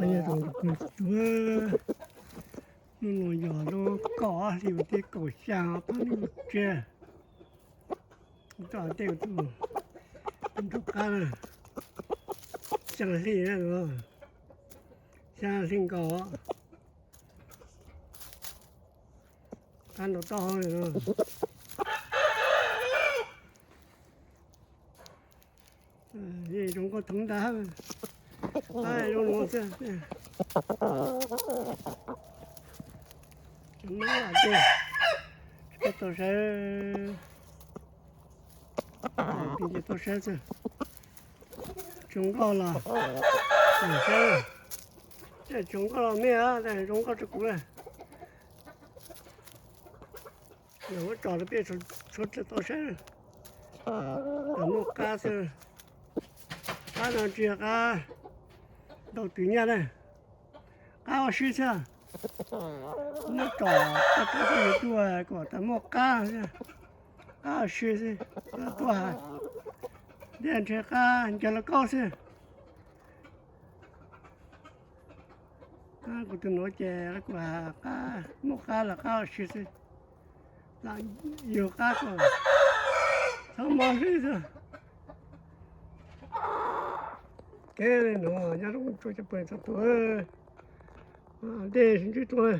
Nyob zoo tus, hnub no yog lub kaum ob hli vas thib kaum xya, pab nub tsiab. Tso tej tus nrog qab na, xya hli na, xya hli nkaus. Qab nrau taub hau. Yeej zoo nkauj thoob ntag. Zoo no xwb. Tsis tau saib, pib tsis tau saib xwb. Zoo nkauj los, saib, zoo nkauj los me, zoo nkauj rau kuv na. Yog muab tso rau peb tshuav tsis tau saib. Muaj qab xwb. Qab no tsis yog qab ntau twv nyaj na, qab ua si xwb. Muab tso rau peb tshuav tsis tau, kom tas muaj qab, qab ua si xwb. Tuaj, ntiaj ntshe qab ncaws lauj kaub xwb. Kuv tus nuav ces kuv has qab, muaj qab los qab ua si xwb. Lam yug qab kom txhob mob hlwb xwb. Kev li no nyob zoo txhua cov phooj ywg txhua tus, dej sib ntsib dua.